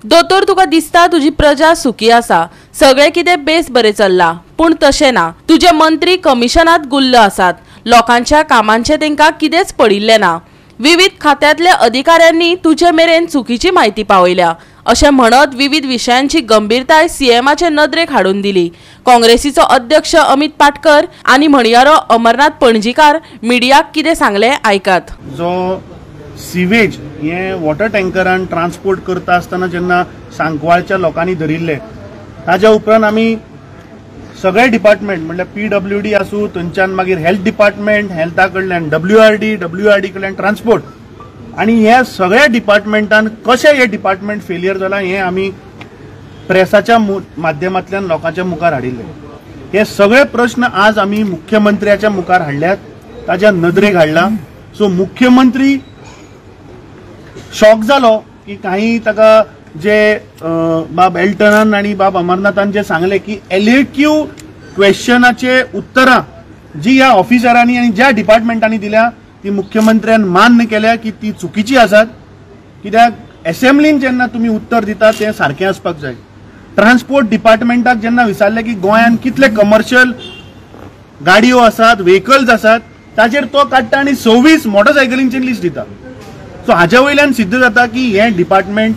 दोतोर, तुका दिसता तुजी प्रजा सुखी आसा, सगळें कितें बेस बरें चल्लां, पूण तशें ना. तुजे मंत्री कमिशनात गुल्ल आसात, लोकांच्या कामांचें तांकां कितेंच पडिल्लें ना. विविध खात्यांतल्या अधिकाऱ्यांनी तुजे मेरेन चुकीची म्हायती पावयल्या अशें म्हणत विविध विशयांची गंभीरताय सीएमाचे नदरेक हाडून दिली. काँग्रेसीचो अध्यक्ष अमित पाटकर आनी म्हणयारो अमरनाथ पणजीकार मिडियाक कितें सांगलें आयकात. जो सिवेज हे वॉटर टँकरान ट्रान्सपोर्ट करता आसतना जेन्ना सांकवाळच्या लोकांनी धरिल्ले ताज्या उपरांत आमी सगळे डिपार्टमेंट म्हणल्यार पीडब्ल्यूडी आसूं, थंयच्यान मागीर हेल्थ डिपार्टमेंट, हेल्था कडल्यान डब्ल्यूआरडी, डब्ल्यूआरडी कडल्यान ट्रान्सपोर्ट, आनी ह्या सगळ्या डिपार्टमेंटान कशें हे डिपार्टमेंट फेलियर जालां हें आमी प्रेसाच्या माध्यमांतल्यान लोकांच्या मुखार हाडिल्लें. हे सगळे प्रश्न आज आमी मुख्यमंत्र्याच्या मुखार हाडल्यात, ताज्या नदरेक हाडला. सो मुख्यमंत्री शॉक जालो की काही ताका जे बाब एल्टनान आनी बाब अमरनाथान जे सांगले की एलएक्यू क्वेश्चनाचे उत्तरां जी ह्या ऑफिसरांनी आनी ज्या डिपार्टमेंटांनी दिल्या ती मुख्यमंत्र्यान मान्य केल्या की ती चुकीची आसात. कित्याक एसेंब्लीन जेन्ना तुमी उत्तर दिता तें सारकें आसपाक जाय. ट्रान्सपोर्ट डिपार्टमेंटाक जेन्ना विचारलें की गोंयांत कितले कमर्शियल गाडयो आसात, व्हेकल्स आसात, ताचेर तो काडटा आनी 26 मोटरसायकलींचें लिस्ट दिता. सो हाज्या वयल्यान सिद्ध जाता की हें डिपार्टमेंट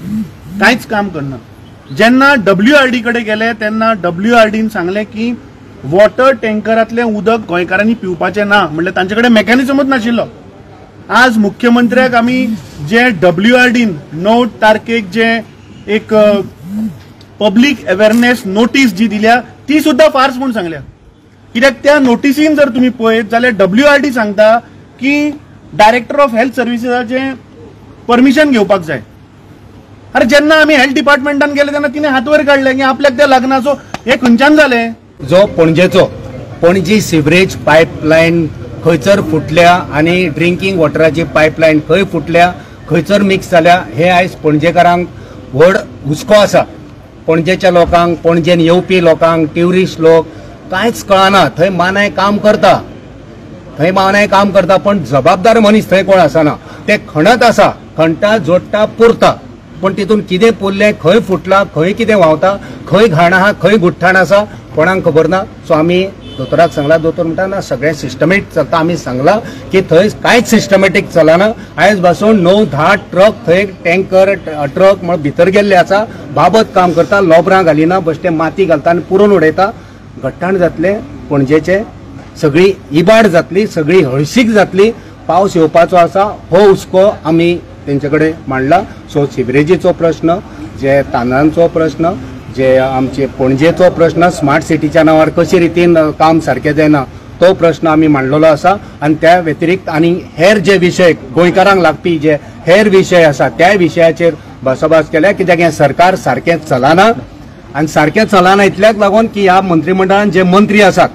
कांयच काम करना. जेन्ना डब्ल्यूआरडी कडेन गेले तेन्ना डब्ल्यूआरडीन सांगलें की वॉटर टँकरांतलें उदक गोंयकारांनी पिवपाचें ना, म्हणल्यार तांचे कडेन मेकॅनिजमूच नाशिल्लो. आज मुख्यमंत्र्याक आमी जे डब्ल्यूआरडीन 9 तारखेक जे एक पब्लीक अवेरनेस नोटीस जी दिल्या ती सुद्दां फार्स म्हूण सांगल्या. कित्याक त्या नोटीसीन जर तुमी पळयत जाल्यार डब्ल्यूआरडी सांगता की डायरेक्टर ऑफ हेल्थ सर्विसीसाचें परमिशन घेवपाक जाय. अरे जेन्ना आमी हेल्थ डिपार्टमेंटान गेले तेन्ना तिणें हात वयर काडले की आपल्याक ते लागना. सो हे खंयच्यान जालें? जो पणजेचो पणजी सिवरेज पायपलायन खंयसर फुटल्या आनी ड्रिंकींग वॉटराची पायपलायन खंय फुटल्या, खंयसर मिक्स जाल्या, हे आयज पणजेकारांक व्हड हुस्को आसा. पणजेच्या लोकांक, पणजेन येवपी लोकांक, ट्युरिस्ट लोक कांयच कळना. थंय मानाय काम करता, थंय मानाय काम करता, पण जबाबदार मनीस थंय कोण आसना. ते खणत आसा, खणटा, जोडटा, पुरता, पण तितून कितें पुरलें, खंय फुटलां, खंय कितें व्हांवता, खंय घाण आहा, खंय गुठ्ठाण आसा, कोणाक खबर ना. सो आमी दोतोराक सांगला, दोतोर म्हणटा ना सगळें सिस्टमेटीक चलता. आमी सांगला की थंय कांयच सिस्टमेटीक चलना. आयज पासून 9-10 ट्रक थंय टँकर ट्रक म्हण भितर गेल्ले आसा, बाबत काम करता, लोबरां घालिना, बश्टे माती घालता आनी पुरोवन उडयता. घट्टाण जातलें पणजेचें, सगळी इबाड जातली, सगळी हळशीक जातली. पावस येवपाचो आसा, हो हुस्को आमी तेंचे कडेन मांडला. सो सिवरेजीचो प्रश्न, जे तांदळांचो प्रश्न, जे आमचे पणजेचो प्रश्न, स्मार्ट सिटीच्या नांवार कशे रितीन काम सारकें जायना तो प्रश्न आमी मांडलेलो आसा. आनी त्या व्यतिरिक्त आनी हेर जे विशय गोंयकारांक लागपी जे हेर विशय आसा त्या विशयाचेर भासाभास केल्या. कित्याक हें सरकार सारकें चलना आनी सारकें चलना इतल्याक लागून की ह्या मंत्रीमंडळान जे मंत्री आसात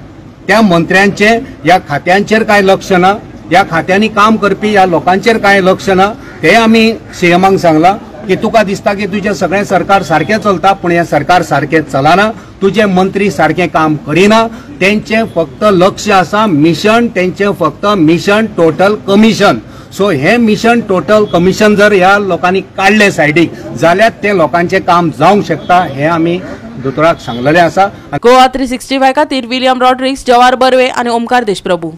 त्या मंत्र्यांचे ह्या खात्यांचेर कांय लक्ष ना, ह्या खात्यांनी काम करपी ह्या लोकांचेर कांय लक्ष ना. ते आमी सीएमाक सांगलां की तुका दिसता की तुजें सगळें सरकार सारकें चलता, पूण हें सरकार सारकें चलना, तुजे मंत्री सारकें काम करिना. तेंचें फक्त लक्ष आसा मिशन, तेंचें फक्त मिशन टोटल कमिशन. सो हें मिशन टोटल कमिशन जर ह्या लोकांनी काडलें सायडीक जाल्यार तें लोकांचें काम जावंक शकता, हें आमी दोतोराक सांगलेलें आसा. गोवा 365 खातीर विलियम रॉड्रिक्स, जवाहर बर्वे आनी ओमकार देशप्रभू.